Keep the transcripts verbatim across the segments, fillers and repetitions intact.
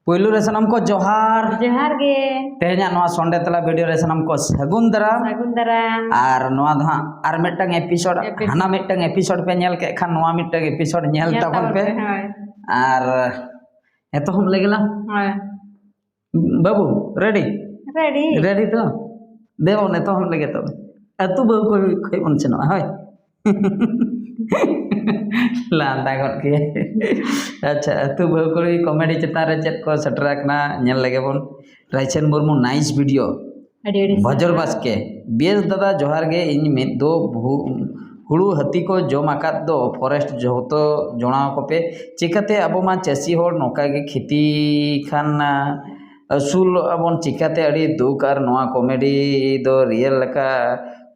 ᱯᱳᱭᱞᱳ ᱨᱮ ᱥᱟᱱᱟᱢ ᱠᱚ ᱡᱚᱦᱟᱨ᱾ ᱡᱚᱦᱟᱨ ᱜᱮ᱾ ᱛᱮᱦᱮᱧᱟᱜ ᱱᱚᱣᱟ ᱥᱚᱱᱰᱮ ᱛᱟᱞᱟ ᱵᱷᱤᱰᱤᱭᱳ ᱨᱮ ᱥᱟᱱᱟᱢ ᱠᱚ ᱥᱟᱹᱜᱩᱱ ᱫᱟᱨᱟᱢ᱾ ᱥᱟᱹᱜᱩᱱ ᱫᱟᱨᱟᱢ᱾ ᱟᱨ ᱱᱚᱣᱟ ᱫᱚ ᱦᱟᱸᱜ ᱟᱨ ᱢᱤᱫᱴᱟᱝ ᱮᱯᱤᱥᱳᱰ, ᱮᱯᱤᱥᱳᱰ᱾ ᱦᱟᱱᱟ ᱢᱤᱫᱴᱟᱝ ᱮᱯᱤᱥᱳᱰ ᱯᱮ ᱧᱮᱞ ᱠᱮᱫ ᱠᱷᱟᱱ, ᱱᱚᱣᱟ ᱢᱤᱫᱴᱟᱝ ᱮᱯᱤᱥᱳᱰ ᱧᱮᱞ ᱧᱮᱞ ᱛᱟᱵᱚᱱ ᱯᱮ᱾ ᱦᱳᱭ᱾ ᱟᱨ ᱮᱛᱚᱦᱚᱵ ᱞᱮᱜᱮ ᱞᱟᱝ᱾ ᱦᱳᱭ᱾ ᱵᱟᱹᱵᱩ, ᱨᱮᱰᱤ? ᱨᱮᱰᱤ᱾ ᱨᱮᱰᱤ ᱛᱚ? ᱫᱮ ᱵᱚᱱ ᱮᱛᱚᱦᱚᱵ ᱞᱮᱜᱮ ᱛᱚᱵᱮ᱾ ᱟᱹᱛᱩ ᱵᱟᱹᱦᱩ ᱠᱩᱲᱤ ᱠᱷᱚᱡ ᱵᱚᱱ ᱥᱮᱱᱚᱜᱼᱟ, ᱦᱳᱭ᱾ ᱞᱟᱸᱫᱟ ᱜᱚᱫ ᱠᱮᱭᱟ᱾ ᱟᱪᱪᱷᱟ, ᱟᱹᱛᱩ ᱵᱟᱹᱦᱩ ᱠᱩᱲᱤ ᱠᱚᱢᱮᱰᱤ ᱪᱮᱛᱟᱱ ᱨᱮ ᱪᱮᱫ ᱠᱚ ᱥᱮᱴᱮᱨ ᱟᱠᱟᱱᱟ, ᱧᱮᱞ ᱞᱮᱜᱮ ᱵᱚᱱ᱾ ᱨᱟᱭᱪᱟᱸᱫᱽ ᱢᱩᱨᱢᱩ, ᱱᱟᱭᱤᱥ ᱵᱷᱤᱰᱤᱭᱳ᱾ ᱟᱹᱰᱤ ᱟᱹᱰᱤ ᱵᱷᱚᱡᱚᱨ ᱥᱟᱨᱦᱟᱣ᱾ ᱵᱟᱥᱠᱮ, ᱵᱮᱥ ᱫᱟᱫᱟ ᱡᱚᱦᱟᱨ ᱜᱮ, ᱤᱧ ᱢᱤᱫ ᱫᱚ ᱵᱷᱩ-, ᱦᱩᱲᱩ ᱦᱟᱹᱛᱤ ᱠᱚ ᱡᱚᱢ ᱟᱠᱟᱫ ᱫᱚ ᱯᱷᱚᱨᱮᱥᱴ ᱡᱷᱚᱛᱚ ᱡᱚᱲᱟᱣ ᱠᱚᱯᱮ, ᱪᱤᱠᱟᱹᱛᱮ ᱟᱵᱚ ᱢᱟ ᱪᱟᱹᱥᱤ ᱦᱚᱲ ᱱᱚᱝᱠᱟ ᱜᱮ ᱠᱷᱮᱛᱤ ᱠᱷᱟᱱ ᱟᱹᱥᱩᱞᱚᱜ ᱟᱵᱚᱱ ᱪᱤᱠᱟᱹᱛᱮ? ᱟᱹᱰᱤ ᱫᱩᱠ᱾ ᱟᱨ ᱱᱚᱣᱟ ᱠᱚᱢᱮᱰᱤ ᱫᱚ ᱨᱤᱭᱮᱞ ᱞᱮᱠᱟ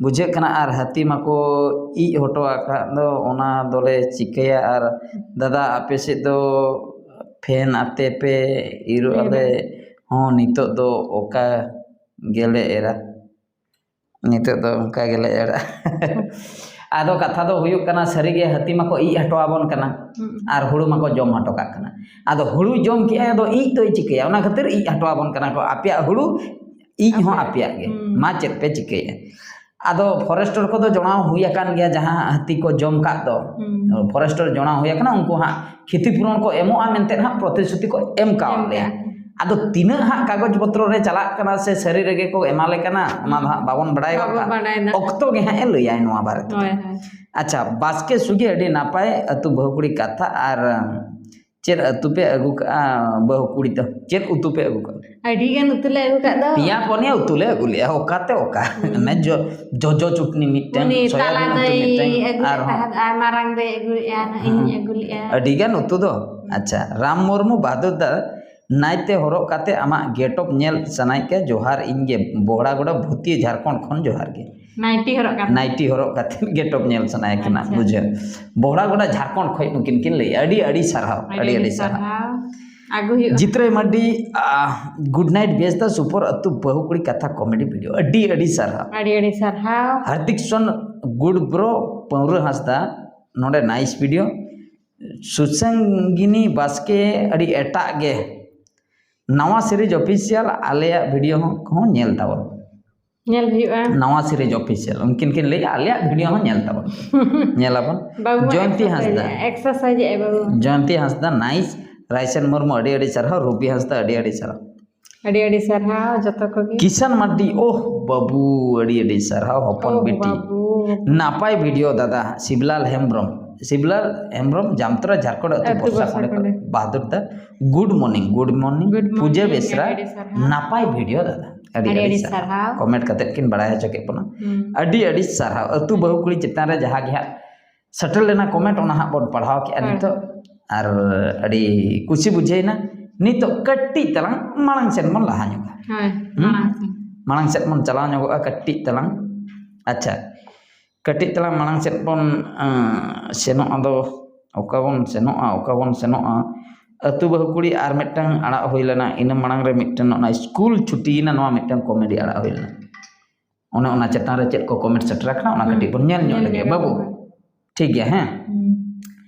ᱵᱩᱡᱷᱟᱹᱜ ᱠᱟᱱᱟ᱾ ᱟᱨ ᱦᱟᱹᱛᱤ ᱢᱟᱠᱚ ᱤᱡ ᱦᱚᱴᱚ ᱟᱠᱟᱫ ᱫᱚ, ᱚᱱᱟ ᱫᱚᱞᱮ ᱪᱤᱠᱟᱹᱭᱟ? ᱟᱨ ᱫᱟᱫᱟ, ᱟᱯᱮ ᱥᱮᱫ ᱫᱚ ᱯᱷᱮᱱ ᱟᱛᱮ ᱯᱮ ᱤᱨᱚᱜ ᱟᱞᱮ ᱦᱚᱸ ᱱᱤᱛᱚᱜ ᱫᱚ ᱚᱠᱟ ᱜᱮᱞᱮ ᱮᱨᱟ? ᱱᱤᱛᱚᱜ ᱫᱚ ᱚᱱᱠᱟ ᱜᱮᱞᱮ ᱮᱨᱟ᱾ ᱟᱫᱚ ᱠᱟᱛᱷᱟ ᱫᱚ ᱦᱩᱭᱩᱜ ᱠᱟᱱᱟ, ᱥᱟᱹᱨᱤᱜᱮ ᱦᱟᱹᱛᱤ ᱢᱟᱠᱚ ᱤᱡ ᱦᱚᱴᱚ ᱟᱵᱚᱱ ᱠᱟᱱᱟ᱾ ᱦᱩᱸ᱾ ᱟᱨ ᱦᱩᱲᱩ ᱢᱟᱠᱚ ᱡᱚᱢ ᱦᱚᱴᱚ ᱠᱟᱜ ᱠᱟᱱᱟ᱾ ᱟᱫᱚ ᱦᱩᱲᱩ ᱡᱚᱢ ᱠᱮᱜᱼᱟᱭ, ᱟᱫᱚ ᱤᱡ ᱫᱚᱭ ᱪᱤᱠᱟᱹᱭᱟ? ᱚᱱᱟ ᱠᱷᱟᱹᱛᱤᱨ ᱤᱡ ᱦᱚᱴᱚ ᱟᱵᱚᱱ ᱠᱟᱱᱟ ᱠᱚ, ᱟᱯᱮᱭᱟᱜ ᱦᱩᱲᱩ ᱤᱡ ᱦᱚᱸ ᱟᱯᱮᱭᱟᱜ᱾ ᱟᱯᱮᱭᱟᱜ ᱜᱮ, ᱦᱩᱸ᱾ ᱢᱟ ᱪᱮᱫ ᱯᱮ ᱪᱤᱠᱟᱹᱭᱟ? ᱟᱫᱚ ᱯᱷᱚᱨᱮᱥᱴᱚᱨ ᱠᱚᱫᱚ ᱡᱚᱲᱟᱣ ᱦᱩᱭ ᱟᱠᱟᱱ ᱜᱮᱭᱟ, ᱡᱟᱦᱟᱸ ᱦᱟᱹᱛᱤ ᱠᱚ ᱡᱚᱢ ᱠᱟᱜ ᱫᱚ᱾ ᱦᱩᱸ᱾ ᱮᱢ ᱞᱮᱭᱟ᱾ ᱠᱟᱜ᱾ ᱟᱫᱚ ᱛᱤᱱᱟᱹᱜ ᱦᱟᱸᱜ ᱠᱟᱜᱚᱡᱽ ᱯᱚᱛᱨᱚ ᱨᱮ ᱪᱟᱞᱟᱜ ᱠᱟᱱᱟ ᱥᱮ ᱥᱟᱹᱨᱤ ᱨᱮᱜᱮ ᱠᱚ ᱮᱢᱟ ᱞᱮ ᱠᱟᱱᱟ, ᱚᱱᱟ ᱫᱚ ᱦᱟᱸᱜ ᱵᱟᱵᱚᱱ ᱵᱟᱲᱟᱭ ᱜᱚᱫ ᱵᱟᱵᱚᱱ ᱠᱟᱜᱼᱟ᱾ ᱵᱟᱲᱟᱭ ᱫᱟ᱾ ᱚᱠᱛᱚ ᱜᱮ ᱦᱟᱸᱜ ᱮ ᱞᱟᱹᱭᱟᱭ ᱱᱚᱣᱟ ᱵᱟᱨᱮ ᱛᱮ᱾ ᱦᱳᱭ, ᱦᱳᱭ᱾ ᱟᱪᱪᱷᱟ, ᱵᱟᱥᱠᱮ ᱥᱩᱜᱮ ᱟᱹᱰᱤ ᱱᱟᱯᱟᱭ ᱟᱹᱛᱩ ᱵᱟᱹᱦᱩ ᱠᱩᱲᱤ ᱠᱟᱛᱷᱟ᱾ ᱟᱨ ᱪᱮᱫ ᱟᱹᱛᱩ ᱯᱮ ᱟᱹᱜᱩ ᱠᱟᱜᱼᱟ ᱵᱟᱹᱦᱩ ᱠᱩᱲᱤ ᱫᱚ? ᱪᱮᱫ ᱩᱛᱩ ᱯᱮ ᱟᱹᱜᱩ ᱠᱟᱜᱼᱟ? ᱟᱹᱰᱤ ᱜᱟᱱ ᱩᱛᱩ ᱞᱮ ᱟᱹᱜᱩ ᱠᱟᱜ ᱫᱚ᱾ ᱯᱮᱭᱟ ᱯᱩᱱᱭᱟ ᱩᱛᱩ ᱞᱮ ᱟᱹᱜᱩ ᱞᱮᱜᱼᱟ, ᱚᱠᱟᱛᱮ ᱚᱠᱟ? ᱦᱩᱸ᱾ ᱚᱱᱮ ᱡᱚ-, ᱡᱚᱡᱚ ᱪᱩᱴᱱᱤ ᱢᱤᱫᱴᱟᱝ, ᱩᱱᱤ ᱥᱚᱭᱟᱵᱤᱱ ᱛᱟᱞᱟ ᱩᱛᱩ ᱫᱚᱭ ᱢᱤᱫᱴᱟᱝ, ᱟᱹᱜᱩ ᱞᱮᱫ ᱟᱨᱦᱚᱸ ᱛᱟᱦᱮᱸᱫ, ᱟᱨ ᱢᱟᱨᱟᱝ ᱫᱚᱭ ᱟᱹᱜᱩ ᱞᱮᱫᱼᱟ, ᱤᱧ ᱦᱩᱸ᱾ ᱟᱹᱜᱩ ᱞᱮᱫᱼᱟ᱾ ᱟᱹᱰᱤ ᱜᱟᱱ ᱩᱛᱩ ᱫᱚ᱾ ᱟᱪᱪᱷᱟ, ᱨᱟᱢ ᱢᱩᱨᱢᱩ ᱵᱟᱦᱟᱫᱩᱨ ᱫᱟ, ᱱᱟᱭᱛᱮ ᱦᱚᱨᱚᱜ ᱠᱟᱛᱮ ᱟᱢᱟᱜ ᱜᱮᱴᱚᱯ ᱧᱮᱞ ᱥᱟᱱᱟᱭᱮᱫ ᱠᱟᱱᱟ, ᱡᱚᱦᱟᱨ, ᱤᱧ ᱜᱮ ᱵᱚᱦᱲᱟᱜᱚᱰᱟ ᱵᱷᱩᱛᱤᱭᱟᱹ ᱡᱷᱟᱨᱠᱷᱚᱸᱰ ᱠᱷᱚᱱ ᱡᱚᱦᱟᱨ ᱜᱮ᱾ ᱱᱟᱭᱴᱤ ᱦᱚᱨᱚᱜ ᱠᱟᱛᱮ᱾ ᱱᱟᱭᱴᱤ ᱦᱚᱨᱚᱜ ᱠᱟᱛᱮ ᱜᱮᱴᱚᱯ ᱧᱮᱞ ᱥᱟᱱᱟᱭᱮ ᱠᱟᱱᱟ, ᱟᱪᱪᱷᱟ᱾ ᱵᱩᱡᱷᱟᱹᱣ᱾ ᱵᱚᱦᱲᱟᱜᱚᱰᱟ ᱡᱷᱟᱨᱠᱷᱚᱸᱰ ᱠᱷᱚᱱ ᱱᱩᱠᱤᱱ ᱠᱤᱱ ᱞᱟᱹᱭᱮᱜᱼᱟ, ᱟᱹᱰᱤ ᱟᱹᱰᱤ ᱥᱟᱨᱦᱟᱣ, ᱟᱹᱰᱤ ᱟᱹᱰᱤ ᱥᱟᱨᱦᱟᱣ᱾ ᱟᱹᱜᱩ ᱦᱩᱭᱩᱜᱼᱟ᱾ ᱡᱤᱛᱨᱟᱹᱭ ᱢᱟᱨᱰᱤ, ᱟᱦ, ᱜᱩᱰ ᱱᱟᱭᱤᱴ ᱵᱮᱥ ᱫᱟ ᱥᱩᱯᱚᱨ ᱟᱹᱛᱩ ᱵᱟᱹᱦᱩ ᱠᱩᱲᱤ ᱠᱟᱛᱷᱟ ᱠᱚᱢᱮᱰᱤ ᱵᱷᱤᱰᱤᱭᱳ, ᱟᱹᱰᱤ ᱟᱹᱰᱤ ᱥᱟᱨᱦᱟᱣ᱾ ᱟᱹᱰᱤ ᱟᱹᱰᱤ ᱥᱟᱨᱦᱟᱣ᱾ ᱦᱟᱨᱫᱤᱠ ᱥᱚᱱ ᱜᱩᱰ ᱵᱨᱳ ᱯᱟᱹᱣᱨᱟᱹ ᱦᱟᱸᱥᱫᱟ, ᱱᱚᱰᱮ ᱱᱟᱭᱤᱥ ᱵᱷᱤᱰᱤᱭᱳ᱾ ᱥᱩᱥᱟᱝᱜᱤᱱᱤ ᱵᱟᱥᱠᱮ, ᱟᱹᱰᱤ ᱮᱴᱟᱜ ᱜᱮ᱾ ᱱᱟᱣᱟ ᱥᱤᱨᱤᱡᱽ ᱚᱯᱷᱤᱥᱤᱭᱟᱞ ᱟᱞᱮᱭᱟᱜ ᱵᱷᱤᱰᱤᱭᱳ ᱦᱚᱸ, ᱠᱚᱦᱚᱸ ᱧᱮᱞ ᱛᱟᱵᱚᱱ᱾ ᱧᱮᱞ ᱦᱩᱭᱩᱜᱼᱟ᱾ ᱱᱟᱣᱟ ᱥᱤᱨᱤᱡᱽ ᱚᱯᱷᱤᱥᱤᱭᱟᱞ ᱩᱱᱠᱤᱱ ᱠᱤᱱ ᱞᱟᱹᱭᱟ, ᱟᱞᱮᱭᱟᱜ ᱵᱷᱤᱰᱤᱭᱳ ᱦᱚᱸ ᱧᱮᱞ ᱛᱟᱵᱚᱱ᱾ ᱧᱮᱞᱟᱵᱚᱱ᱾ ᱵᱟᱹᱵᱩ ᱡᱚᱭᱚᱱᱛᱤ exercise ᱦᱟᱸᱥᱫᱟ᱾ ᱮᱫ ᱟᱭ ᱵᱟᱹᱵᱩ᱾ ᱡᱚᱭᱚᱱᱛᱤ ᱦᱟᱸᱥᱫᱟ, ᱱᱟᱭᱤᱥ᱾ ᱨᱟᱭᱥᱮᱱ ᱢᱩᱨᱢᱩ, ᱟᱹᱰᱤ ᱟᱹᱰᱤ ᱥᱟᱨᱦᱟᱣ᱾ ᱨᱩᱵᱤ ᱦᱟᱸᱥᱫᱟ, ᱟᱹᱰᱤ ᱟᱹᱰᱤ ᱥᱟᱨᱦᱟᱣ᱾ ᱟᱹᱰᱤ ᱟᱹᱰᱤ ᱥᱟᱨᱦᱟᱣ ᱡᱚᱛᱚ ᱠᱚᱜᱮ᱾ ᱠᱤᱥᱟᱱ ᱢᱟᱨᱰᱤ, ᱳᱦ ᱵᱟᱹᱵᱩ, ᱟᱹᱰᱤ ᱟᱹᱰᱤ ᱥᱟᱨᱦᱟᱣ ᱦᱚᱯᱚᱱ ᱳᱦ ᱵᱤᱴᱤ᱾ ᱵᱟᱹᱵᱩ᱾ ᱱᱟᱯᱟᱭ ᱵᱷᱤᱰᱤᱭᱳ ᱫᱟᱫᱟ᱾ ᱥᱤᱵᱞᱟᱞ ᱦᱮᱢᱵᱨᱚᱢ, ᱥᱤᱵᱞᱟᱞ ᱦᱮᱢᱵᱨᱚᱢ, ᱡᱟᱢᱛᱨᱟ ᱡᱷᱟᱲᱠᱷᱚᱸᱰ ᱟᱹᱛᱩ ᱟᱹᱛᱩ ᱵᱚᱨᱥᱟ ᱵᱚᱨᱥᱟ ᱠᱚᱸᱰᱮ ᱠᱷᱚᱱ᱾ ᱠᱚᱸᱰᱮ᱾ ᱵᱟᱦᱟᱫᱩᱨ ᱫᱟ, good morning, good morning. Good Puja morning, Besra, ᱟᱹᱰᱤ ᱟᱹᱰᱤ ᱥᱟᱨᱦᱟᱣ᱾ ᱱᱟᱯᱟᱭ ᱵᱷᱤᱰᱤᱭᱳ ᱫᱟᱫᱟ᱾ ᱟᱹᱰᱤ ᱟᱹᱰᱤ ᱟᱹᱰᱤ ᱟᱹᱰᱤ ᱥᱟᱨᱦᱟᱣ᱾ ᱥᱟᱨᱦᱟᱣ᱾ ᱠᱚᱢᱮᱱᱴ ᱠᱟᱛᱮᱫ ᱠᱤᱱ ᱵᱟᱲᱟᱭ ᱦᱚᱪᱚ ᱠᱮᱫ ᱵᱚᱱᱟ᱾ ᱦᱩᱸ᱾ ᱟᱹᱰᱤ ᱟᱹᱰᱤ ᱥᱟᱨᱦᱟᱣ᱾ ᱟᱹᱛᱩ ᱵᱟᱹᱦᱩ ᱠᱩᱲᱤ ᱪᱮᱛᱟᱱ ᱨᱮ ᱡᱟᱦᱟᱸ ᱜᱮ ᱦᱟᱸᱜ ᱥᱮᱴᱮᱨ ᱞᱮᱱᱟ ᱠᱚᱢᱮᱱᱴ, ᱚᱱᱟ ᱦᱟᱸᱜ ᱵᱚᱱ ᱯᱟᱲᱦᱟᱣ ᱠᱮᱫᱼᱟ ᱦᱳᱭ᱾ ᱱᱤᱛᱚᱜ᱾ ᱟᱨ ᱟᱹᱰᱤ ᱠᱩᱥᱤ ᱵᱩᱡᱷᱟᱹᱣᱮᱱᱟ᱾ ᱱᱤᱛᱚᱜ ᱠᱟᱹᱴᱤᱡ ᱛᱟᱞᱟᱝ ᱢᱟᱲᱟᱝ ᱥᱮᱫ ᱵᱚᱱ ᱞᱟᱦᱟ ᱧᱚᱜᱼᱟ᱾ ᱦᱳᱭ, ᱦᱩᱸ? ᱢᱟᱲᱟᱝ ᱥᱮᱫ᱾ ᱢᱟᱲᱟᱝ ᱥᱮᱫ ᱵᱚᱱ ᱪᱟᱞᱟᱣ ᱧᱚᱜᱚᱜᱼᱟ ᱠᱟᱹᱴᱤᱡ ᱛᱟᱞᱟᱝ᱾ ᱟᱪᱪᱷᱟ, ᱠᱟᱹᱴᱤᱡ ᱛᱟᱞᱟᱝ ᱢᱟᱲᱟᱝ ᱥᱮᱫ ᱵᱚᱱ ᱟᱸ, ᱥᱮᱱᱚᱜ᱾ ᱟᱫᱚ ᱚᱠᱟ ᱵᱚᱱ ᱥᱮᱱᱚᱜᱼᱟ, ᱚᱠᱟ ᱵᱚᱱ ᱥᱮᱱᱚᱜᱼᱟ? ᱟᱹᱛᱩ ᱵᱟᱹᱦᱩ ᱠᱩᱲᱤ ᱟᱨ ᱢᱤᱫᱴᱟᱝ ᱟᱲᱟᱜ ᱦᱩᱭ ᱞᱮᱱᱟ, ᱤᱱᱟᱹ ᱢᱟᱲᱟᱝ ᱨᱮ ᱢᱤᱫᱴᱟᱝ ᱚᱱᱟ ᱥᱠᱩᱞ ᱪᱷᱩᱴᱤᱭᱮᱱᱟ, ᱱᱚᱣᱟ ᱢᱤᱫᱴᱟᱝ ᱠᱚᱢᱮᱰᱤ ᱟᱲᱟᱜ ᱦᱩᱭ ᱞᱮᱱᱟ᱾ ᱚᱱᱮ ᱚᱱᱟ ᱪᱮᱛᱟᱱ ᱨᱮ ᱪᱮᱫ ᱠᱚ ᱠᱚᱢᱮᱱᱴ ᱥᱮᱴᱮᱨ ᱟᱠᱟᱱᱟ, ᱚᱱᱟ ᱦᱩᱸ᱾ ᱠᱟᱹᱴᱤᱡ ᱵᱚᱱ ᱧᱮᱞ ᱧᱚᱜ ᱧᱮᱞ ᱞᱮᱜᱮ, ᱧᱚᱜ ᱵᱟᱹᱵᱩ᱾ ᱞᱮᱜᱮ᱾ ᱴᱷᱤᱠ ᱜᱮᱭᱟ, ᱦᱮᱸ᱾ ᱦᱩᱸ᱾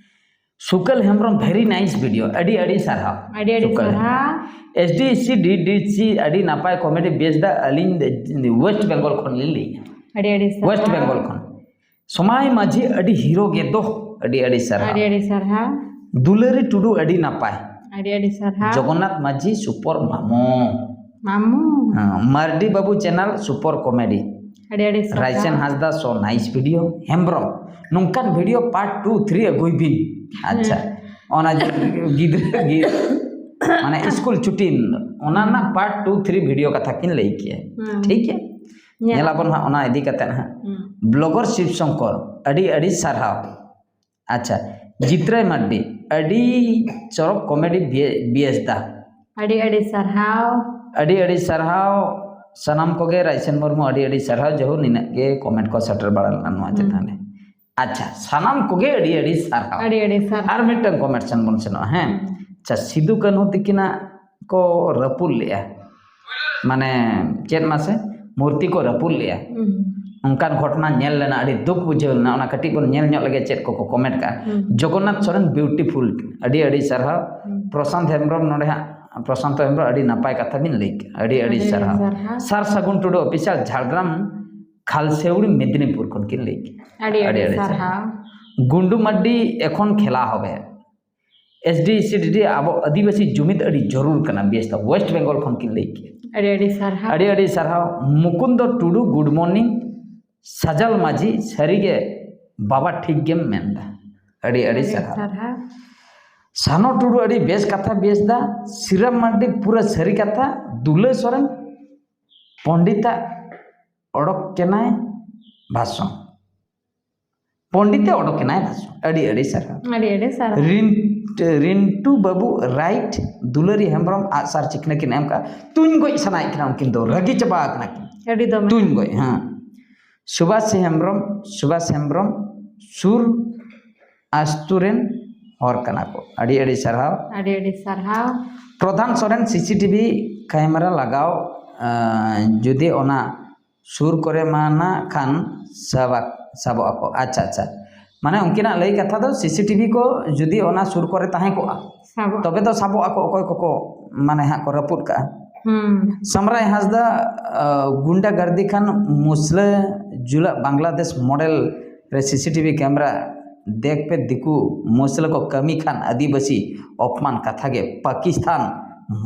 ᱥᱩᱠᱟᱞ ᱦᱮᱢᱵᱨᱚᱢ, very nice video, ᱟᱹᱰᱤ ᱟᱹᱰᱤ ᱥᱟᱨᱦᱟᱣ᱾ ᱟᱹᱰᱤ ᱟᱹᱰᱤ ᱥᱩᱠᱟᱞ᱾ ᱥᱟᱨᱦᱟᱣ᱾ S D C D D C, ᱟᱹᱰᱤ ᱱᱟᱯᱟᱭ ᱠᱚᱢᱮᱰᱤ ᱵᱮᱥ ᱫᱟ᱾ ᱟᱹᱞᱤᱧ ᱫᱚ West Bengal ᱠᱷᱚᱱ ᱞᱤᱧ ᱞᱟᱹᱭᱮᱫᱼᱟ᱾ ᱟᱹᱰᱤ ᱟᱹᱰᱤ ᱥᱟᱨᱦᱟᱣ᱾ West Bengal ᱠᱷᱚᱱ᱾ ᱥᱚᱢᱟᱭ ᱢᱟᱹᱡᱷᱤ, ᱟᱹᱰᱤ ᱦᱤᱨᱳ ᱜᱮ ᱫᱚ᱾ ᱟᱹᱰᱤ ᱟᱹᱰᱤ ᱥᱟᱨᱦᱟᱣ᱾ ᱟᱹᱰᱤ ᱟᱹᱰᱤ ᱥᱟᱨᱦᱟᱣ᱾ ᱫᱩᱞᱟᱹᱨᱤ ᱴᱩᱰᱩ, ᱟᱹᱰᱤ ᱱᱟᱯᱟᱭ᱾ ᱟᱹᱰᱤ ᱟᱹᱰᱤ ᱥᱟᱨᱦᱟᱣ᱾ ᱡᱚᱜᱚᱱᱱᱟᱛᱷ ᱢᱟᱹᱡᱷᱤ, ᱥᱩᱯᱚᱨ ᱢᱟᱢᱚ᱾ ᱢᱟᱢᱩ᱾ ᱦᱮᱸ, ᱢᱟᱨᱰᱤ ᱵᱟᱹᱵᱩ ᱪᱮᱱᱮᱞ, ᱥᱩᱯᱚᱨ ᱠᱚᱢᱮᱰᱤ᱾ ᱟᱹᱰᱤ ᱟᱹᱰᱤ ᱥᱟᱨᱦᱟᱣ᱾ ᱨᱟᱭᱥᱮᱱ ᱦᱟᱸᱥᱫᱟ, so nice video᱾ ᱦᱮᱢᱵᱨᱚᱢ, ᱱᱚᱝᱠᱟᱱ ᱵᱷᱤᱰᱤᱭᱳ ᱯᱟᱨᱴ ᱴᱩ ᱛᱷᱨᱤ ᱟᱹᱜᱩᱭ ᱵᱤᱱ᱾ ᱟᱪᱪᱷᱟ, ᱚᱱᱟ ᱜᱤᱫᱽᱨᱟᱹ ᱜᱤᱫᱽᱨᱟᱹ ᱢᱟᱱᱮ ᱥᱠᱩᱞ ᱪᱷᱩᱴᱤ, ᱚᱱᱟ ᱨᱮᱱᱟᱜ ᱯᱟᱨᱴ ᱴᱩ ᱛᱷᱨᱤ ᱵᱷᱤᱰᱤᱭᱳ ᱠᱟᱛᱷᱟ ᱠᱤᱱ ᱞᱟᱹᱭ ᱠᱮᱜᱼᱟ᱾ ᱦᱮᱸ᱾ ᱴᱷᱤᱠ ᱜᱮᱭᱟ, ᱧᱮᱞ᱾ ᱧᱮᱞᱟᱵᱚᱱ ᱦᱟᱸᱜ ᱚᱱᱟ ᱤᱫᱤ ᱠᱟᱛᱮᱫ ᱦᱟᱸᱜ᱾ ᱦᱩᱸ᱾ ᱵᱞᱚᱜᱟᱨ ᱥᱤᱵ ᱥᱚᱝᱠᱚᱨ, ᱟᱹᱰᱤ ᱟᱹᱰᱤ ᱥᱟᱨᱦᱟᱣ᱾ ᱟᱪᱪᱷᱟ, ᱡᱤᱛᱨᱟᱹᱭ ᱢᱟᱨᱰᱤ, ᱟᱹᱰᱤ ᱪᱚᱨᱚᱠ ᱠᱚᱢᱮᱰᱤ ᱵᱤᱭᱮ-, ᱵᱤᱭᱮᱥ ᱫᱟ᱾ ᱟᱹᱰᱤ ᱟᱹᱰᱤ ᱥᱟᱨᱦᱟᱣ᱾ ᱟᱹᱰᱤ ᱟᱹᱰᱤ ᱥᱟᱨᱦᱟᱣ ᱥᱟᱱᱟᱢ ᱠᱚᱜᱮ᱾ ᱨᱟᱭᱥᱮᱱ ᱢᱩᱨᱢᱩ, ᱟᱹᱰᱤ ᱟᱹᱰᱤ ᱥᱟᱨᱦᱟᱣ᱾ ᱡᱮᱦᱳᱠ, ᱱᱤᱱᱟᱹᱜ ᱜᱮ ᱠᱚᱢᱮᱱᱴ ᱠᱚ ᱥᱮᱴᱮᱨ ᱵᱟᱲᱟ ᱞᱮᱱᱟ ᱱᱚᱣᱟ ᱦᱩᱸ᱾ ᱪᱮᱛᱟᱱ ᱨᱮ᱾ ᱟᱪᱪᱷᱟ, ᱥᱟᱱᱟᱢ ᱠᱚᱜᱮ ᱟᱹᱰᱤ ᱟᱹᱰᱤ ᱥᱟᱨᱦᱟᱣ᱾ ᱟᱹᱰᱤ ᱟᱹᱰᱤ ᱥᱟᱨᱦᱟᱣ᱾ ᱟᱨ ᱢᱤᱫᱴᱟᱝ ᱠᱚᱢᱮᱱᱴ ᱥᱮᱱ ᱵᱚᱱ ᱥᱮᱱᱚᱜᱼᱟ, ᱦᱮᱸ᱾ ᱟᱪᱪᱷᱟ, ᱥᱤᱫᱩ ᱠᱟᱹᱱᱦᱩ ᱛᱤᱠᱤᱱᱟᱜ ᱠᱚ ᱨᱟᱹᱯᱩᱫ ᱞᱮᱜᱼᱟ, ᱢᱟᱱᱮ ᱪᱮᱫ ᱢᱟᱥᱮ, ᱢᱩᱨᱛᱤ ᱠᱚ ᱨᱟᱹᱯᱩᱫ ᱞᱮᱜᱼᱟ᱾ ᱦᱩᱸ᱾ ᱚᱱᱠᱟᱱ ᱜᱷᱚᱴᱚᱱᱟ ᱧᱮᱞ ᱞᱮᱱᱟ, ᱟᱹᱰᱤ ᱫᱩᱠ ᱵᱩᱡᱷᱟᱹᱣ ᱞᱮᱱᱟ᱾ ᱚᱱᱟ ᱠᱟᱹᱴᱤᱡ ᱵᱚᱱ ᱧᱮᱞ ᱧᱚᱜ ᱞᱮᱜᱮ ᱪᱮᱫ ᱠᱚᱠᱚ ᱠᱚᱢᱮᱱᱴ ᱠᱟᱜᱼᱟ᱾ ᱦᱩᱸ᱾ ᱡᱚᱜᱚᱱᱱᱟᱛᱷ ᱥᱚᱨᱮᱱ, ᱵᱤᱭᱩᱴᱤᱯᱷᱩᱞ, ᱟᱹᱰᱤ ᱟᱹᱰᱤ ᱥᱟᱨᱦᱟᱣ᱾ ᱦᱩᱸ᱾ ᱯᱨᱚᱥᱟᱱᱛ ᱦᱮᱢᱵᱨᱚᱢ ᱱᱚᱰᱮ ᱦᱟᱸᱜ ᱯᱨᱚᱥᱟᱱᱛᱚ ᱦᱮᱢᱵᱨᱚᱢ, ᱟᱹᱰᱤ ᱱᱟᱯᱟᱭ ᱠᱟᱛᱷᱟ ᱵᱤᱱ ᱞᱟᱹᱭ ᱠᱮᱫᱟ, ᱟᱹᱰᱤ ᱟᱹᱰᱤ ᱥᱟᱨᱦᱟᱣ᱾ ᱥᱟᱨ ᱥᱟᱹᱜᱩᱱ ᱴᱩᱰᱩ ᱚᱯᱷᱤᱥᱤᱭᱟᱞ, ᱡᱷᱟᱲᱜᱨᱟᱢ ᱠᱷᱟᱞᱥᱮᱣᱲᱤ ᱢᱮᱫᱽᱱᱤᱯᱩᱨ ᱠᱷᱚᱱ ᱠᱤᱱ ᱞᱟᱹᱭ ᱠᱮᱫᱟ᱾ ᱟᱹᱰᱤ ᱟᱹᱰᱤ ᱥᱟᱨᱦᱟᱣ᱾ ᱜᱩᱱᱰᱩ ᱢᱟᱨᱰᱤ, ᱮᱠᱷᱚᱱ ᱠᱷᱮᱞᱟ ᱦᱚᱵᱮ, ᱮᱥ ᱰᱤ ᱥᱤ ᱰᱤ ᱟᱵᱚ ᱟᱹᱫᱤᱵᱟᱹᱥᱤ ᱡᱩᱢᱤᱫ ᱟᱹᱰᱤ ᱡᱚᱨᱩᱨ ᱠᱟᱱᱟ, ᱵᱮᱥ ᱫᱚ ᱳᱭᱮᱥᱴ ᱵᱮᱝᱜᱚᱞ ᱠᱷᱚᱱ ᱠᱤᱱ ᱞᱟᱹᱭ ᱠᱮᱫᱟ᱾ ᱟᱹᱰᱤ ᱟᱹᱰᱤ ᱥᱟᱨᱦᱟᱣ᱾ ᱟᱹᱰᱤ ᱟᱹᱰᱤ ᱥᱟᱨᱦᱟᱣ᱾ ᱢᱩᱠᱩᱱᱫᱚ ᱴᱩᱰᱩ, ᱜᱩᱰ ᱢᱚᱨᱱᱤᱝ᱾ ᱥᱟᱡᱟᱞ ᱢᱟᱹᱡᱷᱤ, ᱥᱟᱹᱨᱤᱜᱮ ᱵᱟᱵᱟ ᱴᱷᱤᱠ ᱜᱮᱢ ᱢᱮᱱᱫᱟ᱾ ᱟᱹᱰᱤ ᱟᱹᱰᱤ ᱥᱟᱨᱦᱟᱣ᱾ ᱥᱟᱱᱚ ᱴᱩᱰᱩ, ᱟᱹᱰᱤ ᱵᱮᱥ ᱠᱟᱛᱷᱟ, ᱵᱮᱥ ᱫᱟ᱾ ᱥᱤᱨᱟᱢ ᱢᱟᱨᱰᱤ, ᱯᱩᱨᱟᱹ ᱥᱟᱹᱨᱤ ᱠᱟᱛᱷᱟ᱾ ᱫᱩᱞᱟᱹ ᱥᱚᱨᱮᱱ, ᱯᱚᱱᱰᱤᱛᱟᱜ ᱚᱰᱚᱠ ᱠᱮᱱᱟᱭ ᱵᱷᱟᱥᱚᱱ᱾ ᱯᱚᱱᱰᱤᱛᱮ ᱚᱰᱚᱠ ᱮᱱᱟᱭ ᱵᱷᱟᱥᱚᱱ᱾ ᱟᱹᱰᱤ ᱟᱹᱰᱤ ᱥᱟᱨᱦᱟᱣ᱾ ᱟᱹᱰᱤ ᱟᱹᱰᱤ ᱥᱟᱨᱦᱟᱣ᱾ ᱨᱤᱱ-, ᱨᱤᱱᱴᱩ ᱵᱟᱹᱵᱩ ᱨᱟᱭᱤᱴ, ᱫᱩᱞᱟᱹᱨᱤ ᱦᱮᱢᱵᱨᱚᱢ ᱟᱜᱼᱥᱟᱨ ᱪᱤᱠᱱᱟᱹ ᱠᱤᱱ ᱮᱢ ᱠᱟᱜᱼᱟ᱾ ᱛᱩᱧ ᱜᱚᱡ ᱥᱟᱱᱟᱭᱮᱫ ᱠᱤᱱᱟ ᱩᱱᱠᱤᱱ ᱫᱚ, ᱨᱟᱹᱜᱤ ᱪᱟᱵᱟ ᱟᱠᱟᱱᱟ ᱠᱤᱱ᱾ ᱟᱹᱰᱤ ᱫᱚᱢᱮ᱾ ᱛᱩᱧ ᱜᱚᱡ, ᱦᱮᱸ᱾ ᱥᱩᱵᱷᱟᱥ ᱦᱮᱢᱵᱨᱚᱢ, ᱥᱩᱵᱷᱟᱥ ᱦᱮᱢᱵᱨᱚᱢ ᱥᱩᱨ ᱟᱥᱛᱩ ᱨᱮᱱ ᱦᱚᱲ ᱠᱟᱱᱟ ᱠᱚ᱾ ᱟᱹᱰᱤ ᱟᱹᱰᱤ ᱥᱟᱨᱦᱟᱣ᱾ ᱟᱹᱰᱤ ᱟᱹᱰᱤ ᱥᱟᱨᱦᱟᱣ᱾ ᱯᱨᱚᱫᱷᱟᱱ ᱥᱚᱨᱮᱱ, ᱥᱤ ᱥᱤ ᱴᱤ ᱵᱷᱤ ᱠᱮᱢᱮᱨᱟ ᱞᱟᱜᱟᱣ, ᱟᱸ, ᱡᱩᱫᱤ ᱚᱱᱟ ᱥᱩᱨ ᱠᱚᱨᱮ ᱢᱟ ᱱᱟᱜ ᱠᱷᱟᱱ ᱥᱟᱵᱟ-, ᱥᱟᱵᱚᱜ ᱟᱠᱚ᱾ ᱟᱪᱪᱷᱟ, ᱟᱪᱪᱷᱟ᱾ ᱢᱟᱱᱮ ᱩᱱᱠᱤᱱᱟᱜ ᱞᱟᱹᱭ ᱠᱟᱛᱷᱟ ᱫᱚ ᱥᱤ ᱥᱤ ᱴᱤ ᱵᱷᱤ ᱠᱚ ᱡᱩᱫᱤ ᱚᱱᱟ ᱥᱩᱨ ᱠᱚᱨᱮ ᱛᱟᱦᱮᱸ ᱠᱚᱜᱼᱟ, ᱥᱟᱵᱚᱜ᱾ ᱛᱚᱵᱮ ᱫᱚ ᱥᱟᱵᱚᱜ ᱟᱠᱚ ᱚᱠᱚᱭ ᱠᱚᱠᱚ ᱢᱟᱱᱮ ᱦᱟᱸᱜ ᱠᱚ ᱨᱟᱹᱯᱩᱫ ᱠᱟᱜᱼᱟ᱾ ᱦᱩᱸ᱾ ᱥᱟᱢᱨᱟᱭ ᱦᱟᱸᱥᱫᱟ, ᱟ, ᱜᱩᱱᱰᱟ ᱜᱟᱨᱫᱤ ᱠᱷᱟᱱ ᱢᱩᱥᱞᱟᱹ ᱡᱩᱞᱟᱜ ᱵᱟᱝᱞᱟᱫᱮᱥ ᱢᱚᱰᱮᱞ ᱨᱮ ᱥᱤ ᱥᱤ ᱴᱤ ᱵᱷᱤ ᱠᱮᱢᱮᱨᱟ ᱫᱮᱠ ᱯᱮ ᱫᱤᱠᱩ ᱢᱩᱥᱞᱟᱹ ᱠᱚ ᱠᱟᱹᱢᱤ ᱠᱷᱟᱱ ᱟᱹᱫᱤᱵᱟᱹᱥᱤ ᱚᱯᱢᱟᱱ ᱠᱟᱛᱷᱟ ᱜᱮ ᱯᱟᱠᱤᱥᱛᱟᱱ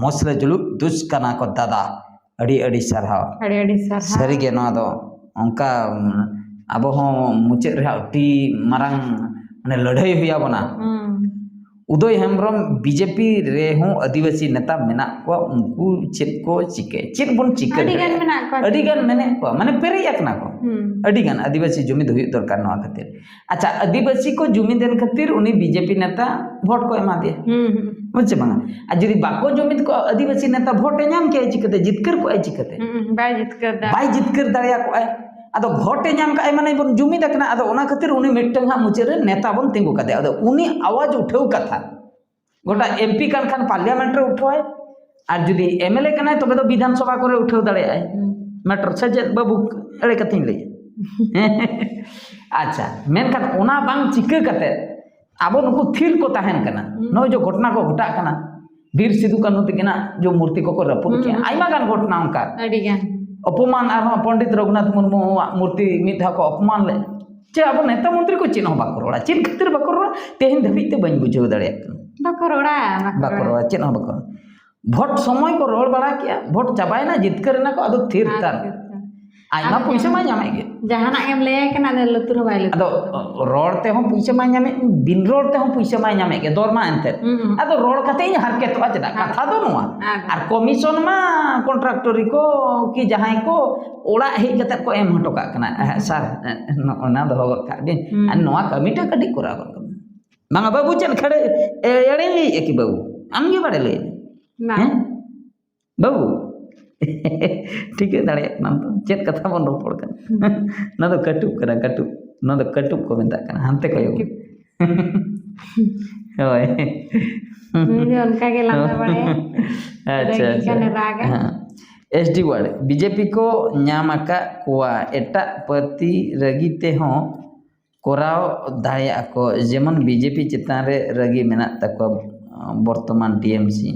ᱢᱩᱥᱞᱟᱹ ᱡᱩᱞᱩᱜ ᱫᱩᱥ ᱠᱟᱱᱟ ᱠᱚ ᱫᱟᱫᱟ᱾ ᱟᱹᱰᱤ ᱟᱹᱰᱤ ᱥᱟᱨᱦᱟᱣ᱾ ᱟᱹᱰᱤ ᱟᱹᱰᱤ ᱥᱟᱨᱦᱟᱣ᱾ ᱥᱟᱹᱨᱤᱜᱮ ᱱᱚᱣᱟ ᱫᱚ ᱚᱱᱠᱟ, ᱩᱢ, ᱟᱵᱚ ᱦᱚᱸ ᱢᱩᱪᱟᱹᱫ ᱨᱮ ᱟᱹᱰᱤ ᱢᱟᱨᱟᱝ ᱢᱟᱱᱮ ᱞᱟᱹᱲᱦᱟᱹᱭ ᱦᱩᱭ ᱟᱵᱚᱱᱟ᱾ ᱦᱩᱸ᱾ ᱩᱫᱚᱭ ᱦᱮᱢᱵᱨᱚᱢ, ᱵᱤ ᱡᱮ ᱯᱤ ᱨᱮᱦᱚᱸ ᱟᱹᱫᱤᱵᱟᱹᱥᱤ ᱱᱮᱛᱟ ᱢᱮᱱᱟᱜ ᱠᱚᱣᱟ, ᱩᱱᱠᱩ ᱪᱮᱫ ᱠᱚ ᱪᱤᱠᱟᱹ, ᱪᱮᱫ ᱵᱚᱱ ᱪᱤᱠᱟᱹ ᱟᱹᱰᱤ ᱜᱟᱱ ᱫᱟᱲᱮᱭᱟᱜᱼᱟ? ᱢᱮᱱᱟᱜ ᱠᱚᱣᱟ᱾ ᱟᱹᱰᱤ ᱜᱟᱱ ᱢᱮᱱᱟᱜ ᱠᱚᱣᱟ, ᱢᱟᱱᱮ ᱯᱮᱨᱮᱡ ᱟᱠᱟᱱᱟ ᱠᱚ᱾ ᱦᱩᱸ᱾ ᱟᱹᱰᱤ ᱜᱟᱱ ᱟᱹᱫᱤᱵᱟᱹᱥᱤ ᱡᱩᱢᱤᱫ ᱦᱩᱭᱩᱜ ᱫᱚᱨᱠᱟᱨ ᱱᱚᱣᱟ ᱠᱷᱟᱹᱛᱤᱨ᱾ ᱟᱪᱪᱷᱟ, ᱟᱹᱫᱤᱵᱟᱹᱥᱤ ᱠᱚ ᱡᱩᱢᱤᱫ ᱮᱱ ᱠᱷᱟᱹᱛᱤᱨ ᱩᱱᱤ ᱵᱤ ᱡᱮ ᱯᱤ ᱱᱮᱛᱟ ᱵᱷᱳᱴ ᱠᱚ ᱮᱢᱟ ᱫᱮᱭᱟ᱾ ᱦᱩᱸ, ᱦᱩᱸ᱾ ᱵᱩᱡᱽ ᱥᱮ ᱵᱟᱝᱟ? ᱟᱨ ᱡᱩᱫᱤ ᱵᱟᱠᱚ ᱡᱩᱢᱤᱫ ᱠᱚᱜᱼᱟ, ᱟᱹᱫᱤᱵᱟᱹᱥᱤ ᱱᱮᱛᱟ ᱵᱷᱳᱴ ᱮ ᱧᱟᱢ ᱠᱮᱭᱟ ᱪᱤᱠᱟᱹᱛᱮ? ᱡᱤᱛᱠᱟᱹᱨ ᱠᱚᱜᱼᱟᱭ ᱪᱤᱠᱟᱹᱛᱮ? ᱦᱩᱸ, ᱵᱟᱭ ᱡᱤᱛᱠᱟᱹᱨ ᱫᱟ᱾ ᱵᱟᱭ ᱡᱤᱛᱠᱟᱹᱨ ᱫᱟᱲᱮᱭᱟᱜ ᱠᱚᱜᱼᱟᱭ᱾ ᱟᱫᱚ ᱵᱷᱳᱴ ᱮ ᱧᱟᱢ ᱠᱟᱜᱼᱟᱭ ᱢᱟᱱᱮ ᱵᱚᱱ ᱡᱩᱢᱤᱫ ᱟᱠᱟᱱᱟ, ᱟᱫᱚ ᱚᱱᱟ ᱠᱷᱟᱹᱛᱤᱨ ᱩᱱᱤ ᱢᱤᱫᱴᱟᱝ ᱦᱟᱸᱜ ᱢᱩᱪᱟᱹᱫ ᱨᱮ ᱱᱮᱛᱟ ᱵᱚᱱ ᱛᱤᱸᱜᱩ ᱠᱟᱫᱮᱭᱟ᱾ ᱟᱫᱚ ᱩᱱᱤ ᱟᱣᱟᱡᱽ ᱩᱴᱷᱟᱹᱣ ᱠᱟᱛᱷᱟ, ᱜᱚᱴᱟ ᱮᱢ ᱯᱤ ᱠᱟᱱ ᱠᱷᱟᱱ ᱯᱟᱨᱞᱤᱭᱟᱢᱮᱱᱴ ᱨᱮ ᱩᱴᱷᱟᱹᱣᱟᱭ, ᱟᱨ ᱡᱩᱫᱤ ᱮᱢ ᱮᱞ ᱮ ᱠᱟᱱᱟᱭ ᱛᱚᱵᱮ ᱫᱚ ᱵᱤᱫᱷᱟᱱ ᱥᱚᱵᱷᱟ ᱠᱚᱨᱮ ᱩᱴᱷᱟᱹᱣ ᱫᱟᱲᱮᱭᱟᱜᱼᱟᱭ᱾ ᱦᱩᱸ᱾ ᱢᱮᱴᱨᱳ ᱥᱮ ᱪᱮᱫ ᱵᱟᱹᱵᱩ, ᱮᱲᱮ ᱠᱟᱛᱷᱟᱧ ᱞᱟᱹᱭᱟ? ᱟᱪᱪᱷᱟ, ᱢᱮᱱᱠᱷᱟᱱ ᱚᱱᱟ ᱵᱟᱝ ᱪᱤᱠᱟᱹ ᱠᱟᱛᱮ ᱟᱵᱚ ᱱᱩᱠᱩ ᱛᱷᱤᱨ ᱠᱚ ᱛᱟᱦᱮᱱ ᱠᱟᱱᱟ᱾ ᱦᱩᱸ᱾ ᱱᱚᱜᱼᱚᱭ ᱡᱮ ᱜᱷᱚᱴᱚᱱᱟ ᱠᱚ ᱜᱷᱚᱴᱟᱜ ᱠᱟᱱᱟ, ᱵᱤᱨ ᱥᱤᱫᱩ ᱠᱟᱹᱱᱦᱩ ᱛᱟᱹᱠᱤᱱᱟᱜ ᱡᱮ ᱢᱩᱨᱛᱤ ᱠᱚᱠᱚ ᱨᱟᱹᱯᱩᱫ ᱦᱩᱸ, ᱠᱮᱜᱼᱟ, ᱦᱩᱸ᱾ ᱟᱭᱢᱟ ᱜᱟᱱ ᱜᱷᱚᱴᱚᱱᱟ ᱚᱱᱠᱟ᱾ ᱟᱹᱰᱤ ᱜᱟᱱ᱾ ᱚᱯᱚᱢᱟᱱ, ᱟᱨᱦᱚᱸ ᱯᱚᱱᱰᱤᱛ ᱨᱚᱜᱷᱩᱱᱟᱛᱷ ᱢᱩᱨᱢᱩᱣᱟᱜ ᱢᱩᱨᱛᱤ ᱢᱤᱫ ᱫᱷᱟᱣ ᱠᱚ ᱚᱯᱚᱢᱟᱱ ᱞᱮᱫ᱾ ᱪᱮ ᱟᱵᱚ ᱱᱮᱛᱟ ᱢᱚᱱᱛᱨᱤ ᱠᱚ ᱪᱮᱫ ᱦᱚᱸ ᱵᱟᱠᱚ ᱨᱚᱲᱟ᱾ ᱪᱮᱫ ᱠᱷᱟᱹᱛᱤᱨ ᱵᱟᱠᱚ ᱨᱚᱲᱟ, ᱛᱮᱦᱮᱧ ᱫᱷᱟᱹᱵᱤᱡ ᱛᱮ ᱵᱟᱹᱧ ᱵᱩᱡᱷᱟᱹᱣ ᱫᱟᱲᱮᱭᱟᱜ ᱠᱟᱱᱟ᱾ ᱵᱟᱠᱚ ᱨᱚᱲᱟ, ᱵᱟᱠᱚ ᱵᱟᱠᱚ ᱨᱚᱲᱟ᱾ ᱨᱚᱲᱟ, ᱪᱮᱫ ᱦᱚᱸ ᱵᱟᱠᱚ ᱨᱚᱲᱟ᱾ ᱵᱷᱳᱴ ᱥᱚᱢᱚᱭ ᱠᱚ ᱨᱚᱲ ᱵᱟᱲᱟ ᱠᱮᱜᱼᱟ, ᱵᱷᱳᱴ ᱪᱟᱵᱟᱭᱮᱱᱟ, ᱡᱤᱛᱠᱟᱹᱨ ᱮᱱᱟ ᱠᱚ, ᱟᱫᱚ ᱛᱷᱤᱨ ᱟᱨ ᱛᱟᱨ᱾ ᱛᱷᱤᱨ ᱛᱟᱨ᱾ ᱟᱡ ᱢᱟ ᱟᱫᱚ ᱯᱩᱭᱥᱟᱹ ᱢᱟᱭ ᱧᱟᱢᱮᱫ ᱜᱮ᱾ ᱡᱟᱦᱟᱱᱟᱜ ᱜᱮᱢ ᱞᱟᱹᱭᱟᱭ ᱠᱟᱱᱟ, ᱟᱫᱚ ᱞᱩᱛᱩᱨ ᱦᱚᱸ ᱵᱟᱭ ᱞᱩᱛᱩᱨ ᱟᱫᱚ ᱛᱟᱢᱟ᱾ ᱨᱚᱲ ᱛᱮᱦᱚᱸ ᱯᱩᱭᱥᱟᱹ ᱢᱟᱭ ᱧᱟᱢᱮᱫ, ᱵᱤᱱ ᱨᱚᱲ ᱛᱮᱦᱚᱸ ᱯᱩᱭᱥᱟᱹ ᱢᱟᱭ ᱧᱟᱢᱮᱫ ᱜᱮ, ᱫᱚᱨ ᱢᱟ ᱮᱱᱛᱮᱫ᱾ ᱦᱩᱸ, ᱦᱩᱸ᱾ ᱟᱫᱚ ᱨᱚᱲ ᱠᱟᱛᱮ ᱤᱧ ᱦᱟᱨᱠᱮᱛᱚᱜᱼᱟ ᱪᱮᱫᱟᱜ? ᱟᱨ ᱠᱟᱛᱷᱟ ᱫᱚ ᱱᱚᱣᱟ᱾ ᱟᱨ ᱟᱨ ᱠᱚᱢᱤᱥᱚᱱ ᱢᱟ ᱠᱚᱱᱴᱨᱟᱠᱴᱚᱨᱤ ᱠᱚ ᱠᱤ ᱡᱟᱦᱟᱸᱭ ᱠᱚ ᱚᱲᱟᱜ ᱦᱮᱡ ᱠᱟᱛᱮ ᱠᱚ ᱮᱢ ᱦᱚᱴᱚ ᱠᱟᱜ ᱠᱟᱱᱟ᱾ ᱦᱩᱸ᱾ "ᱥᱟᱨ, ᱱᱚᱜᱼᱚ ᱱᱟ ᱫᱚᱦᱚ ᱜᱚᱫ ᱠᱟᱜ ᱵᱤᱱ, ᱦᱩᱸ᱾ ᱟᱨ ᱱᱚᱣᱟ ᱠᱟᱹᱢᱤᱴᱟ ᱠᱟᱹᱴᱤᱡ ᱠᱚᱨᱟᱣ ᱜᱚᱫ ᱠᱟᱜ ᱵᱤᱱ᱾" ᱵᱟᱝᱟ ᱵᱟᱹᱵᱩ, ᱪᱮᱫ ᱠᱷᱟᱹᱲᱮ ᱮᱲᱮᱧ ᱞᱟᱹᱭᱮᱫᱼᱟ ᱠᱤ ᱵᱟᱹᱵᱩ? ᱟᱢ ᱜᱮ ᱵᱟᱲᱮ ᱞᱟᱹᱭ ᱢᱮ᱾ ᱵᱟᱝ᱾ ᱦᱮᱸ? ᱵᱟᱹᱵᱩ, ᱴᱷᱤᱠᱟᱹ ᱫᱟᱲᱮᱭᱟᱜ ᱠᱟᱱᱟᱢ ᱛᱚ, ᱪᱮᱫ ᱠᱟᱛᱷᱟ ᱵᱚᱱ ᱨᱚᱯᱚᱲ ᱠᱟᱱᱟ? ᱦᱩᱸ᱾ ᱱᱚᱣᱟ ᱫᱚ ᱠᱟᱹᱴᱩᱵ ᱠᱟᱱᱟ, ᱠᱟᱹᱴᱩᱵ᱾ ᱱᱚᱣᱟ ᱫᱚ ᱠᱟᱹᱴᱩᱵ ᱠᱚ ᱢᱮᱛᱟᱜ ᱠᱟᱱᱟ, ᱦᱟᱱᱛᱮ ᱠᱚᱭᱚᱜ ᱢᱮ᱾ ᱠᱟᱹᱴᱩᱵ᱾ ᱦᱳᱭ᱾ ᱱᱩᱭ ᱫᱚ ᱚᱱᱠᱟ ᱜᱮ ᱞᱟᱸᱫᱟ ᱵᱟᱲᱟᱭᱟ᱾ ᱟᱪᱪᱷᱟ, ᱨᱟᱹᱜᱤ ᱟᱪᱪᱷᱟ᱾ ᱠᱷᱟᱱᱮ ᱨᱟᱜᱟ᱾ ᱦᱮᱸ᱾ S D ward, B J P ᱠᱚ ᱧᱟᱢ ᱟᱠᱟᱫ ᱠᱚᱣᱟ, ᱮᱴᱟᱜ ᱯᱟᱹᱨᱴᱤ ᱨᱟᱹᱜᱤ ᱛᱮᱦᱚᱸ ᱠᱚᱨᱟᱣ ᱫᱟᱲᱮᱭᱟᱜᱼᱟ ᱠᱚ, ᱡᱮᱢᱚᱱ ᱵᱤ ᱡᱮ ᱯᱤ ᱪᱮᱛᱟᱱ ᱨᱮ ᱨᱟᱹᱜᱤ ᱢᱮᱱᱟᱜ ᱛᱟᱠᱚᱣᱟ, ᱵᱚᱨᱛᱚᱢᱟᱱ ᱴᱤ ᱮᱢ ᱥᱤ᱾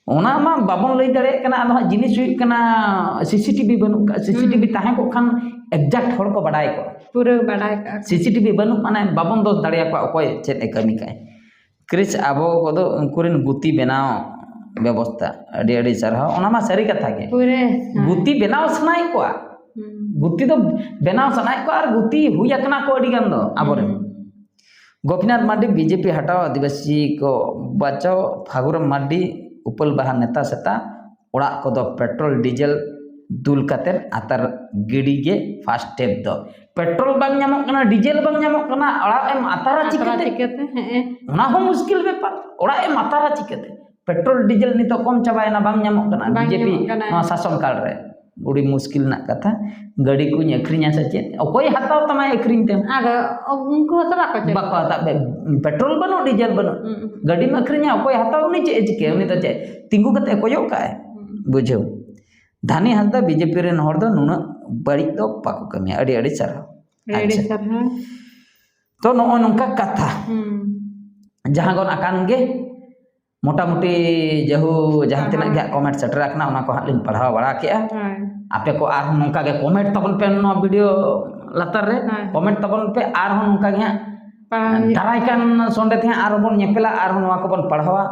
ᱚᱱᱟ ᱢᱟ ᱵᱟᱵᱚᱱ ᱞᱟᱹᱭ ᱫᱟᱲᱮᱭᱟᱜ ᱠᱟᱱᱟ, ᱟᱫᱚ ᱦᱟᱸᱜ ᱡᱤᱱᱤᱥ ᱦᱩᱭᱩᱜ ᱠᱟᱱᱟ ᱥᱤ ᱥᱤ ᱴᱤ ᱵᱷᱤ ᱵᱟᱹᱱᱩᱜ ᱠᱟᱜ, ᱥᱤ ᱥᱤ ᱴᱤ ᱵᱷᱤ ᱦᱩᱸ᱾ ᱛᱟᱦᱮᱸ ᱠᱚᱜ ᱠᱷᱟᱱ exact ᱦᱚᱲ ᱠᱚ ᱵᱟᱰᱟᱭ ᱠᱚᱜᱼᱟ᱾ ᱯᱩᱨᱟᱹ ᱵᱟᱰᱟᱭ ᱠᱟᱜᱼᱟ ᱠᱚ᱾ ᱥᱤ ᱥᱤ ᱴᱤ ᱵᱷᱤ ᱵᱟᱹᱱᱩᱜ ᱢᱟᱱᱮ ᱵᱟᱵᱚᱱ ᱫᱳᱥ ᱫᱟᱲᱮᱭᱟᱠᱚᱣᱟ ᱚᱠᱚᱭ ᱪᱮᱫ ᱮ ᱠᱟᱹᱢᱤ ᱠᱟᱜᱼᱟᱭ᱾ ᱠᱨᱤᱥ, ᱟᱵᱚ ᱠᱚᱫᱚ ᱩᱱᱠᱩ ᱨᱮᱱ ᱜᱩᱛᱤ ᱵᱮᱱᱟᱣ ᱵᱮᱵᱚᱥᱛᱟ, ᱟᱹᱰᱤ ᱟᱹᱰᱤ ᱥᱟᱨᱦᱟᱣ, ᱚᱱᱟ ᱢᱟ ᱥᱟᱹᱨᱤ ᱠᱟᱛᱷᱟ ᱜᱮ᱾ ᱯᱩᱨᱟᱹ, ᱦᱮᱸ᱾ ᱜᱩᱛᱤ ᱵᱮᱱᱟᱣ ᱥᱟᱱᱟᱭᱮᱫ ᱠᱚᱣᱟ, ᱦᱩᱸ᱾ ᱜᱩᱛᱤ ᱫᱚ ᱵᱮᱱᱟᱣ ᱥᱟᱱᱟᱭᱮᱫ ᱠᱚᱣᱟ ᱟᱨ ᱜᱩᱛᱤ ᱦᱩᱭ ᱟᱠᱟᱱᱟ ᱠᱚ ᱟᱹᱰᱤ ᱜᱟᱱ ᱫᱚ ᱟᱵᱚᱨᱮᱱ᱾ ᱦᱩᱸ᱾ Gopinath Mardi, B J P ᱦᱟᱴᱟᱣ, ᱟᱹᱫᱤᱵᱟᱹᱥᱤ ᱠᱚ ᱵᱟᱧᱪᱟᱣ, ᱯᱷᱟᱹᱜᱩᱨᱟᱢ ᱢᱟᱨᱰᱤ, ᱩᱯᱟᱹᱞ ᱵᱟᱦᱟ ᱱᱮᱛᱟ ᱥᱮᱛᱟ, ᱚᱲᱟᱜ ᱠᱚᱫᱚ ᱯᱮᱴᱨᱳᱞ ᱰᱤᱡᱮᱞ ᱫᱩᱞ ᱠᱟᱛᱮ ᱟᱛᱟᱨ ᱜᱤᱰᱤ ᱜᱮ first step ᱫᱚ᱾ ᱯᱮᱴᱨᱳᱞ ᱵᱟᱝ ᱧᱟᱢᱚᱜ ᱠᱟᱱᱟ, ᱰᱤᱡᱮᱞ ᱵᱟᱝ ᱧᱟᱢᱚᱜ ᱠᱟᱱᱟ, ᱚᱲᱟᱜ ᱮᱢ ᱟᱛᱟᱨᱟ ᱟᱛᱟᱨᱟ ᱪᱤᱠᱟᱹᱛᱮ? ᱪᱤᱠᱟᱹᱛᱮ? ᱦᱮᱸ᱾ ᱚᱱᱟ ᱦᱚᱸ ᱢᱩᱥᱠᱤᱞ ᱵᱮᱯᱟᱨ᱾ ᱚᱲᱟᱜ ᱮᱢ ᱟᱛᱟᱨᱟ ᱪᱤᱠᱟᱹᱛᱮ? ᱯᱮᱴᱨᱳᱞ ᱰᱤᱡᱮᱞ ᱱᱤᱛᱚᱜ ᱠᱚᱢ ᱪᱟᱵᱟᱭᱮᱱᱟ, ᱵᱟᱝ ᱧᱟᱢᱚᱜ ᱠᱟᱱᱟ᱾ ᱵᱟᱝ ᱵᱤ ᱡᱮ ᱯᱤ ᱧᱟᱢᱚᱜ ᱠᱟᱱᱟ᱾ ᱱᱚᱣᱟ ᱥᱟᱥᱚᱱ ᱠᱟᱞ ᱨᱮ᱾ ᱟᱹᱰᱤ ᱢᱩᱥᱠᱤᱞ ᱨᱮᱱᱟᱜ ᱠᱟᱛᱷᱟ᱾ ᱜᱟᱹᱰᱤ ᱠᱚᱧ ᱟᱹᱠᱷᱨᱤᱧᱟ ᱥᱮ ᱪᱮᱫ? ᱚᱠᱚᱭ ᱦᱟᱛᱟᱣ ᱛᱟᱢᱟᱭ ᱟᱹᱠᱷᱨᱤᱧ ᱛᱮ? ᱟᱫᱚ ᱩᱱᱠᱩ ᱦᱚᱸᱛᱚ ᱵᱟᱠᱚ ᱪᱟᱹᱞᱩ ᱵᱟᱠᱚ ᱦᱟᱛᱟᱣ, ᱯᱮ-, ᱯᱮᱴᱨᱳᱞ ᱵᱟᱹᱱᱩᱜ, ᱰᱤᱡᱮᱞ ᱵᱟᱹᱱᱩᱜ᱾ ᱦᱩᱸ, ᱦᱩᱸ᱾ ᱜᱟᱹᱰᱤᱢ ᱟᱹᱠᱷᱨᱤᱧᱟ, ᱚᱠᱚᱭ ᱦᱟᱛᱟᱣ? ᱩᱱᱤ ᱪᱮᱫ ᱮ ᱪᱤᱠᱟᱹᱭᱟ? ᱩᱱᱤ ᱫᱚ ᱪᱮᱫ? ᱛᱤᱸᱜᱩ ᱠᱟᱛᱮ ᱮ ᱠᱚᱭᱚᱜ ᱠᱟᱜᱼᱟᱭ? ᱦᱩᱸ᱾ ᱵᱩᱡᱷᱟᱹᱣ᱾ ᱫᱷᱟᱱᱤ ᱦᱟᱸᱥᱫᱟ ᱵᱤ ᱡᱮ ᱯᱤ ᱨᱮᱱ ᱦᱚᱲ ᱫᱚ ᱱᱩᱱᱟᱹᱜ ᱵᱟᱹᱲᱤᱡ ᱫᱚ ᱵᱟᱠᱚ ᱠᱟᱹᱢᱤᱭᱟ᱾ ᱟᱹᱰᱤ ᱟᱹᱰᱤ ᱥᱟᱨᱦᱟᱣ᱾ ᱟᱹᱰᱤ ᱟᱹᱰᱤ ᱟᱪᱪᱷᱟ᱾ ᱥᱟᱨᱦᱟᱣ᱾ ᱛᱚ ᱱᱚᱜᱼᱚ ᱱᱚᱝᱠᱟ ᱠᱟᱛᱷᱟ᱾ ᱦᱩᱸ᱾ ᱡᱟᱦᱟᱸ ᱜᱚᱱ ᱟᱠᱟᱱ ᱜᱮ ᱢᱚᱴᱟᱢᱩᱴᱤ ᱡᱟᱦᱩ ᱡᱟᱦᱟᱸ ᱛᱤᱱᱟᱹᱜ ᱜᱮ ᱦᱟᱸᱜ ᱠᱚᱢᱮᱱᱴ ᱥᱮᱴᱮᱨ ᱟᱠᱟᱱᱟ, ᱚᱱᱟ ᱠᱚ ᱦᱟᱸᱜ ᱞᱤᱧ ᱯᱟᱲᱦᱟᱣ ᱵᱟᱲᱟ ᱠᱮᱜᱼᱟ᱾ ᱦᱳᱭ᱾ ᱟᱯᱮ ᱠᱚ ᱟᱨᱦᱚᱸ ᱱᱚᱝᱠᱟ ᱜᱮ ᱠᱚᱢᱮᱱᱴ ᱛᱟᱵᱚᱱ ᱯᱮ ᱱᱚᱣᱟ ᱵᱷᱤᱰᱤᱭᱳ ᱞᱟᱛᱟᱨ ᱨᱮ, ᱦᱳᱭ᱾ ᱠᱚᱢᱮᱱᱴ ᱛᱟᱵᱚᱱ ᱯᱮ, ᱟᱨᱦᱚᱸ ᱱᱚᱝᱠᱟ ᱜᱮ ᱦᱟᱸᱜ ᱯᱟᱲᱦᱟᱣ ᱦᱩᱭᱩᱜᱼᱟ᱾ ᱫᱟᱨᱟᱭ ᱠᱟᱱ ᱥᱚᱱᱰᱮ ᱛᱮ ᱦᱟᱸᱜ ᱟᱨᱦᱚᱸ ᱵᱚᱱ ᱧᱮᱯᱮᱞᱟ, ᱟᱨᱦᱚᱸ ᱱᱚᱣᱟ ᱠᱚᱵᱚᱱ ᱯᱟᱲᱦᱟᱣᱟ,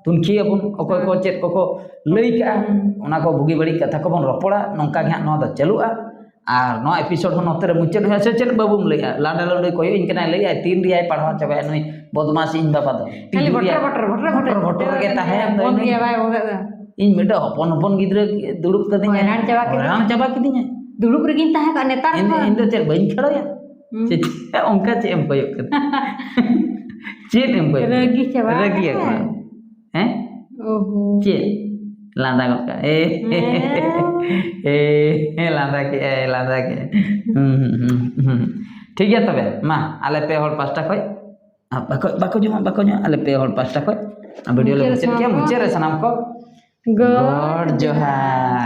ᱛᱩᱱᱠᱷᱤᱭᱟᱵᱚᱱ, ᱚᱠᱚᱭ ᱠᱚ ᱦᱳᱭ᱾ ᱪᱮᱫ ᱠᱚᱠᱚ ᱞᱟᱹᱭ ᱠᱟᱜᱼᱟ, ᱦᱩᱸ᱾ ᱚᱱᱟ ᱠᱚ ᱵᱩᱜᱤ ᱵᱟᱹᱲᱤᱡ ᱠᱟᱛᱷᱟ ᱠᱚᱵᱚᱱ ᱨᱚᱯᱚᱲᱟ᱾ ᱱᱚᱝᱠᱟ ᱜᱮ ᱦᱟᱸᱜ ᱱᱚᱣᱟ ᱫᱚ ᱪᱟᱹᱞᱩᱜᱼᱟ᱾ ᱟᱨ ᱱᱚᱣᱟ ᱮᱯᱤᱥᱳᱰ ᱦᱚᱸ ᱱᱚᱛᱮ ᱨᱮ ᱢᱩᱪᱟᱹᱫ ᱦᱩᱭᱩᱜᱼᱟ᱾ ᱥᱮ ᱪᱮᱫ ᱵᱟᱹᱵᱩᱢ ᱞᱟᱹᱭᱮᱜᱼᱟ? ᱞᱟᱸᱰᱟ ᱞᱟᱹᱱᱰᱟᱹᱭ ᱠᱚᱭᱚᱜ ᱤᱧ ᱠᱟᱱᱟᱭ, ᱞᱟᱹᱭᱮᱜᱼᱟᱭ, "ᱛᱤᱱ ᱨᱮᱭᱟᱭ ᱯᱟᱲᱦᱟᱣ ᱪᱟᱵᱟᱭᱟ ᱱᱩᱭ ᱵᱚᱫᱢᱟᱥ ᱤᱧ ᱵᱟᱵᱟ ᱫᱚ? ᱛᱤᱱ ᱠᱷᱟᱹᱞᱤ ᱨᱮᱭᱟᱭ?" ᱵᱷᱚᱴᱨᱚ, ᱵᱷᱚᱴᱨᱚ, ᱵᱷᱚᱴᱨᱚ, ᱵᱷᱚᱴᱨᱚ, ᱵᱷᱚᱴᱨᱚ ᱜᱮ ᱛᱟᱦᱮᱸᱭᱮᱱ ᱫᱚ ᱵᱚᱱᱫ ᱤᱧ᱾ ᱜᱮᱭᱟ, ᱵᱟᱭ ᱵᱚᱱᱫᱮᱫ ᱫᱚ᱾ ᱤᱧ ᱢᱤᱫᱴᱮᱱ ᱦᱚᱯᱚᱱ ᱦᱚᱯᱚᱱ ᱜᱤᱫᱽᱨᱟᱹ ᱫᱩᱲᱩᱵ ᱠᱟᱹᱫᱤᱧᱟ᱾ ᱦᱚᱭᱨᱟᱱ ᱪᱟᱵᱟ ᱠᱮᱫᱤᱧᱟ᱾ ᱦᱚᱭᱨᱟᱱ ᱪᱟᱵᱟ ᱠᱤᱫᱤᱧᱟ᱾ ᱫᱩᱲᱩᱵ ᱨᱮᱜᱮᱧ ᱛᱟᱦᱮᱸ ᱠᱚᱜᱼᱟ ᱱᱮᱛᱟᱨ ᱤᱧ ᱫᱚ, ᱠᱷᱚᱱ᱾ ᱤᱧ ᱫᱚ ᱪᱮᱫ ᱵᱟᱹᱧ ᱠᱷᱟᱲᱚᱭᱟ? ᱦᱩᱸ᱾ ᱪᱮᱫ, ᱚᱱᱠᱟ ᱪᱮᱫ ᱮᱢ ᱠᱚᱭᱚᱜ ᱠᱟᱫᱟ? ᱪᱮᱫ ᱮᱢ ᱠᱚᱭᱚᱜ ᱠᱟᱫᱟ? ᱨᱟᱹᱜᱤ ᱪᱟᱵᱟ ᱨᱟᱹᱜᱤ ᱟᱠᱟᱱᱟ᱾ ᱟᱠᱟᱱᱟ᱾ ᱦᱮᱸ? ᱳᱦᱳ᱾ ᱪᱮᱫ? ᱞᱟᱸᱫᱟ ᱜᱚᱫ ᱠᱟᱜ᱾ ᱮ, ᱦᱮᱸ᱾ ᱮ, ᱞᱟᱸᱫᱟ ᱠᱮᱜᱼᱟᱭ, ᱞᱟᱸᱫᱟ ᱠᱮᱜᱼᱟᱭ᱾ ᱦᱩᱸ, ᱦᱩᱸ, ᱦᱩᱸ, ᱦᱩᱸ᱾ ᱴᱷᱤᱠ ᱜᱮᱭᱟ ᱛᱚᱵᱮ, ᱢᱟ, ᱟᱞᱮ ᱯᱮ ᱦᱚᱲ ᱯᱟᱥᱴᱟ ᱠᱷᱚᱡ, ᱟ, ᱵᱟᱠᱚ, ᱵᱟᱠᱚ ᱡᱚᱢᱟ, ᱵᱟᱠᱚ ᱡᱚᱢᱟ, ᱟᱞᱮ ᱯᱮ ᱦᱚᱲ ᱯᱟᱥᱴᱟ ᱠᱷᱚᱡ, ᱟ, ᱵᱷᱤᱰᱤᱭᱳ ᱞᱮ ᱢᱩᱪᱟᱹᱫ ᱢᱩᱪᱟᱹᱫ ᱠᱮᱜᱼᱟ, ᱥᱟᱱᱟᱢ ᱠᱚ᱾ ᱢᱩᱪᱟᱹᱫ ᱨᱮ ᱥᱟᱱᱟᱢ ᱠᱚ ᱜᱚᱰ ᱜᱚᱰ ᱡᱚᱦᱟᱨ᱾ ᱡᱚᱦᱟᱨ᱾